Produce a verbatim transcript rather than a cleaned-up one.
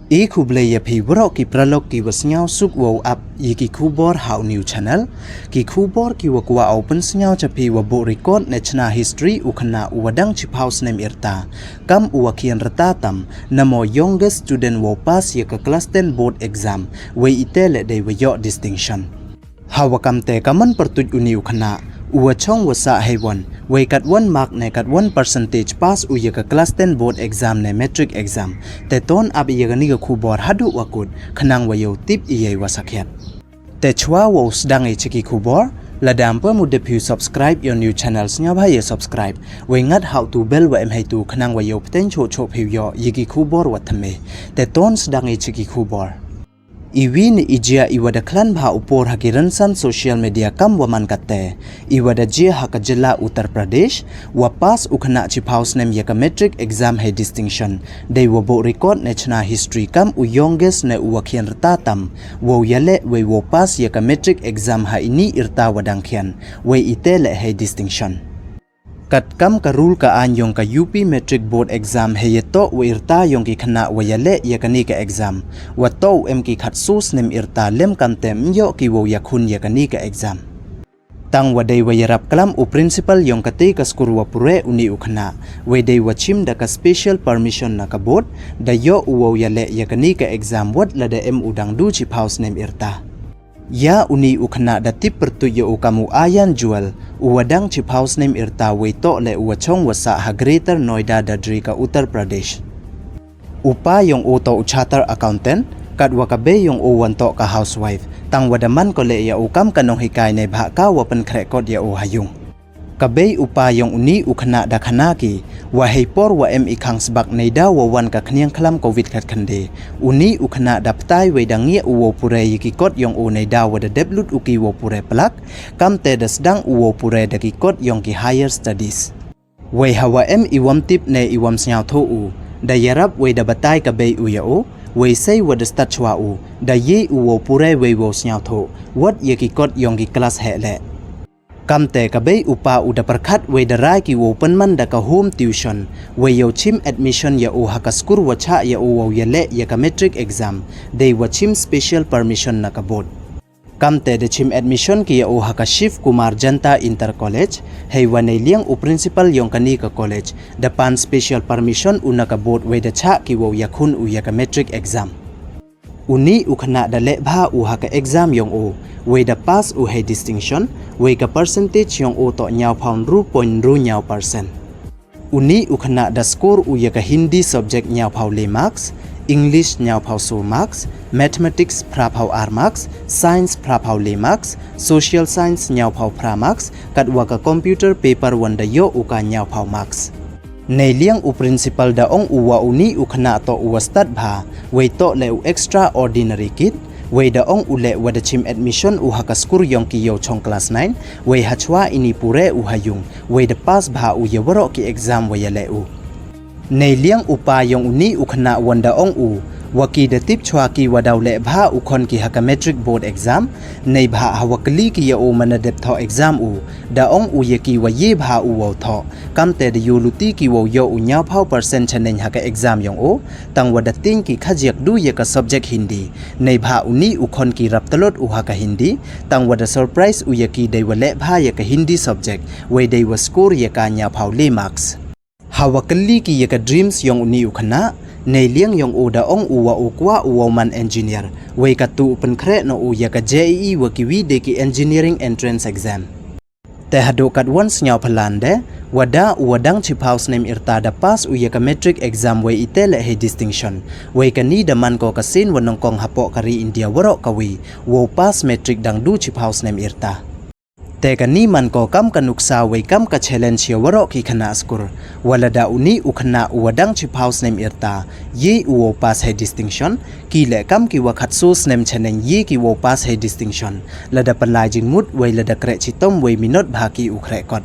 I khublei ya phi waroh ki paralok ki wa sngewsuk wow ap ya ki khubor ha u new channel. Ki khubor ki wa kwah u pynsngew cha phi wa buh record ne chna history u khynnah u wa dang chiphaw snem i rta kam u wa khian rta tam, namo youngest student wow pass ya ka class ten board exam, wei ite le dei wa yoh distinction. Hawa kamte ka man pyrtuit uni u khynnah u wa chong wa sah hei wan, wei katwan mark ne katwan percentage pass u ya ka class ten board exam ne matric exam. Te ton ap ya kani ka khubor haduh wa kut khnang wa yoh tip i yei wa sakhiat. Te chwa wow sdang i cha ki khubor, lada ym pu mu dep phi u subscribe ya u new channel, sngewbha ya subscribe, wei ngat ha u tu bell wa em hei tu khnang wa yoh pteng choh choh phi u yoh ya ki khubor wa thymme. Te ton sdang i cha ki khubor. Iwi ni i jia i wa da khlan bha u por ha ki rynsan social media kam wa man kate. I wa da jia ha ka jylla Uttar Pradesh, wa pass u khynnah chiphaw snem ya ka matric exam hei distinction. Dei wa buh record ne chna history kam u youngest ne u wa khian rta tam, wow yaleh wei wow pass ya ka matric exam ha ini i rta wa dang khian, wei ite le hei distinction. Katkam ka rule ka aiñ yong ka U P Matric Board Exam, hei ya toh wa i rta yong ki khynnah wa yaleh ya kani ka exam, wa toh em ki khatsaw snem i rta lem kamte ym yoh ki wow yakhun ya kani ka exam. Tang wa dei wa yarap klam u principal yong kate ka skur wa pure uni u khynnah, wei dei wa chim da ka special permission na ka board, da yoh u wow yaleh ya kani ka exam wat lada em u dang du chiphaw snem i rta. Ya uni u khynnah da tip pyrtuit ya u kam u Ayan Jewel, u wa dang chiphaw snem i rta wei toh le u wa chong wa sah ha Greater Noida, Dadri ka Uttar Pradesh. U pa yong u toh u chartered accountant, katwa ka bei yong u wan toh ka housewife, tang wa da man ko le ya u kam ka nonghikai neibhah ka wa pynkhreh kot ya u ha yung. Ka bei u pa yong uni u khynnah da khana ki, wa hei por wa em i khang sbak neida wa wan ka khniang khlam covid khatkhyndai, uni u khynnah da ptai wei da ngiah u wow pure ya ki kot yong u neida wa da dep lut u ki wow pure plak, kamte da sdang u wow pure da ki kot yong ki higher studies. Wei hawa em i wam tip ne i wam sngewthuh u, da yarap wei da batai ka bei u ya u, wei sei wa da stad chwa u, da ye u wow pure wei wow sngewthuh wat ya ki kot yong ki class heh leh. Kamte ka bei u pa u da pyrkhat wei da rai ki wow pynman da ka home tuition, wei yow chim admission ya u ha ka skur wa chah ya u wow yaleh ya ka matric exam, dei wa chim special permission na ka board. Kamte da chim admission ki ya u ha ka Shiv Kumar Janta Inter College, hei wa neiliang u principal yong kani ka college da pan special permission u na ka board wei da chah ki wow yakhun u ya ka matric exam. Uni u khynnah da leh bha u ha ka exam yong u, wei da pass u hei distinction, wei ka percentage yong u toh ñiawphaw ynru point ynru ñiaw percent. Uni u khynnah da score u ya ka Hindi subject ñiawphaw le marks, English ñiawphaw soo marks, Mathematics phraphaw ar marks, Science phraphaw le marks, Social Science ñiawphaw phra marks, katwa ka computer paper wan da yoh u ka ñiawphaw marks. Neiliang u principal da ong u wa uni u khynnah toh u wa stad bha, wei toh le u extraordinary kid, wei da ong u le wa da chim admission u ha ka skur yong ki yow chong class nine, wei hachwa ini pure u ha yung, wei da pass bha u ya waroh ki exam wa yaleh u. Neiliang u pa yong uni u khynnah wan da ong u, wa ki da tip chwa ki wa daw leh bha u khon ki ha ka matric board exam, neibhah hawa kylli ki ya u man da dep thoh exam u, da ong u ya ki wa ye bha u wow thoh, kamte da yoh luti ki wow yoh u ñiawphaw percent chaneng ha ka exam yong u, tang wa da tieng ki khajiak du ya ka subject Hindi, neibhah uni u khon ki rap tlot u ha ka Hindi, tang wa da surprise u ya ki dei wa leh bha ya ka Hindi subject, wei dei wa score ya ka ñiawphaw le marks. Hawa kylli ki ya ka dreams yong uni u khynnah, neiliang yong u da ong u wa u kwah u wow man engineer, wei katu u pynkhreh noh u ya ka J E E wa kiwi de ki engineering entrance exam. Te haduh katwan sngewphalan de, wa da u wa dang chiphaw snem i rta da pass u ya ka matric exam wei ite le hei distinction. Wei kani da man ko ka sien wa nyngkong hapoh ka ri India waroh kawi wow pass matric dang du chiphaw snem i rta. Te kani man ko kam ka nuksa wei kam ka challenge ya waroh ki khynnah skur. Wa lada uni u khynnah u wa dang chiphaw snem i rta ye u wow pass hei distinction, ki le kam ki wa khatsoo snem chaneng ye ki wow pass hei distinction. Lada pynlai jingmut wei lada kreh chitom wei minot bha ki u khreh kot.